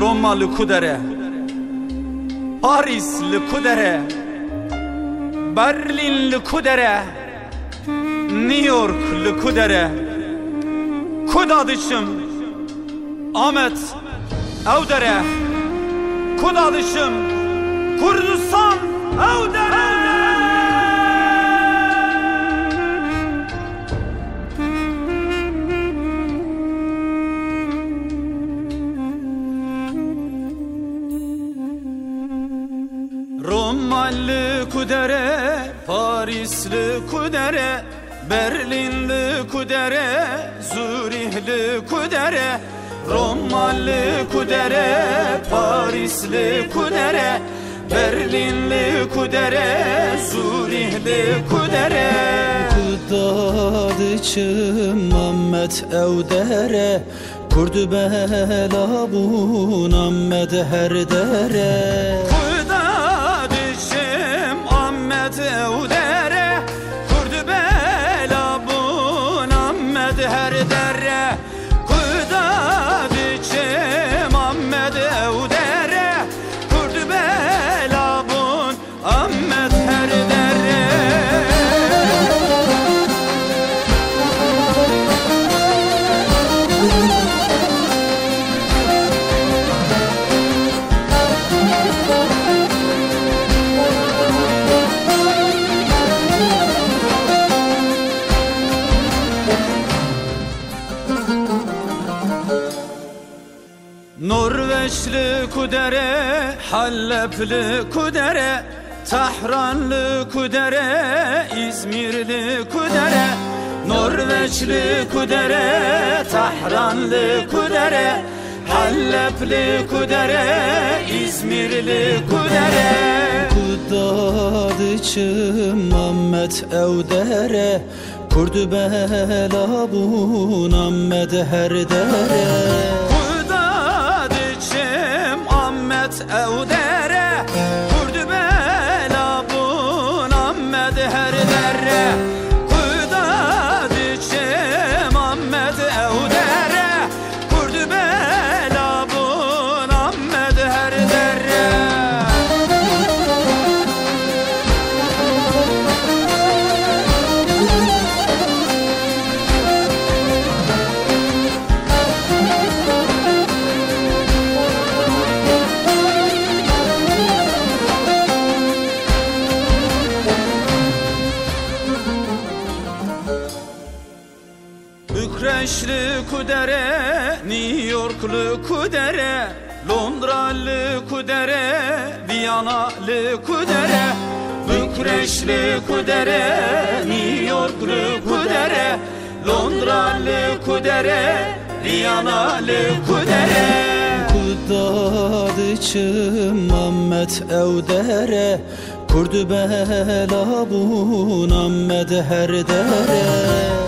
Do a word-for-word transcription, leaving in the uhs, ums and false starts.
Roma li ku der e? Parîs li ku der e? Berlîn li ku der e? New York li ku der e? Ku da diçim? Amed ew der e. Ku da diçim? Kurdistan ew der e. Roma li ku der e? Parîs li ku der e? Berlîn li ku der e? Zurîh li ku der e? Roma li ku der e? Parîs li ku der e? Berlîn li ku der e? Zurîh li ku der e? Ku da diçim Amed ew der e? Kurd bela bûn Amed her der e. Ku da diçim Amed ew der e? Kurd bela bûn Amed her der e. Ku da diçim Amed ew der e? Kurd bela bûn Amed her der e. Norveç li ku der e? Heleb li ku der e? Tehran li ku der e? Îzmîr li ku der e? Norveç li ku der e? Tehran li ku der e? Heleb li ku der e? Îzmîr li ku der e? Ku da diçim Amed ew der e? Kurd bela bûn Amed her der e. Ku da diçim Amed ew der e? Kurd bela bûn Amed her der e. Ku da diçim Amed ew der e? Kurd bela bûn Amed her der e. Bükreş li ku der e? New York li ku der e? Londra li ku der e? Viyana li ku der e? Bükreş li ku der e? New York li ku der e? Londra li ku der e? Viyana li ku der e? Ku da diçim Amed ew der e? Kurd bela bûn Amed her der e.